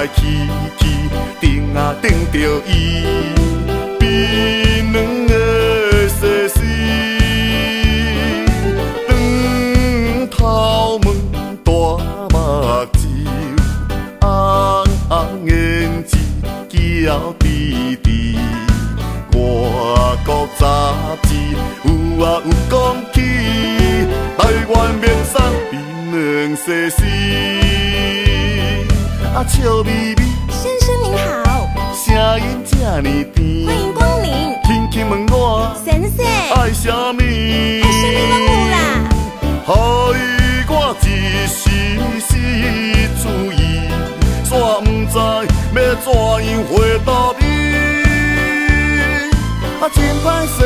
來去去，等啊等著伊，檳榔的西施，長頭毛大目睭，紅紅胭脂嬌滴滴。外國雜誌有啊有講起，台灣名山檳榔西施。啊，笑眯眯，先生您好，聲音這呢甜，歡迎光臨，輕輕問我，先生，愛啥物？愛啥物攏有啦。害我一時失注意，煞毋知欲怎樣回答你。啊，真歹勢，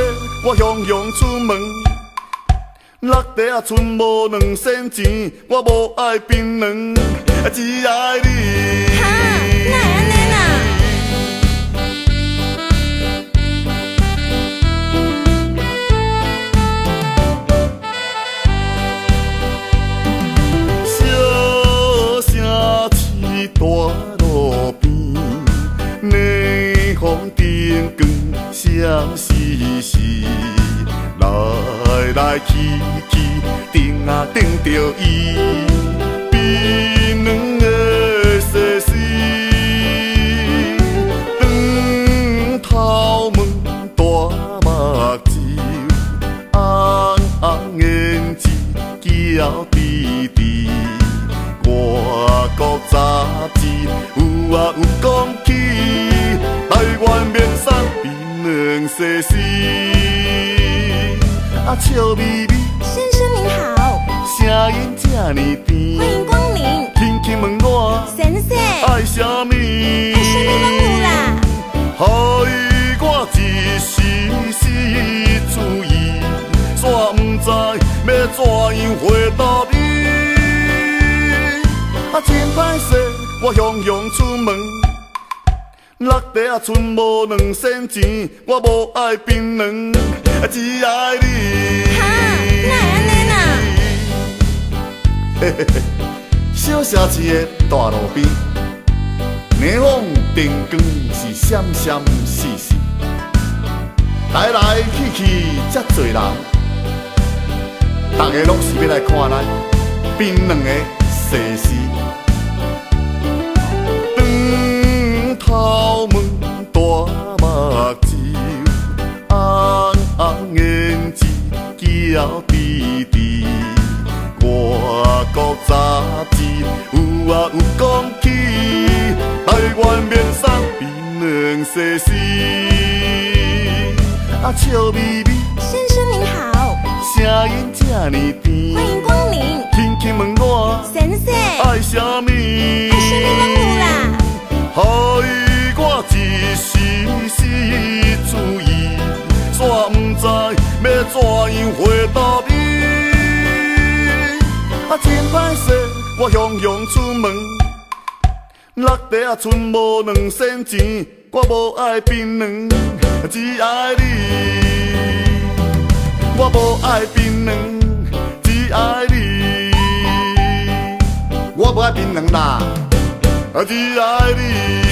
我雄雄出門，落地仔賰無兩仙錢，我無愛檳榔，只愛你。哈，哪會按呢啦？小城市大路邊，霓虹燈光閃爍爍，來來去去，等啊等著伊，檳榔的西施，長頭毛大目睭，紅紅胭脂嬌滴滴。外國雜誌有啊有講起，台灣名山檳榔西施。啊，笑眯眯，先生您好，聲音這呢甜，歡迎光臨，輕輕問我，先生，愛啥物？愛啥物攏有啦。害我一時失注意，煞毋知欲怎樣回答你。啊，真歹勢，我雄雄出門，落地仔賰無兩仙錢，我無愛檳榔，只愛你。哈，哪會按呢啦？嘿嘿嘿，小城市的大路邊，霓虹燈光是閃閃爍爍，來來去去遮濟人，逐个攏是欲來看咱檳榔的西施。長頭毛大目睭，紅紅胭脂嬌滴滴。外國雜誌有啊有講起，台灣名山檳榔西施。啊，笑眯眯，先生您好，聲音這呢甜，歡迎光臨，輕輕問我，先生，愛啥物？愛啥物攏有啦。害我一時失注意，煞毋知欲怎樣回答你。啊，真歹勢，我雄雄出門，落地仔賰無兩仙錢，我無愛檳榔，只愛你。我無愛檳榔，只愛你。我無愛檳榔啦，只愛你。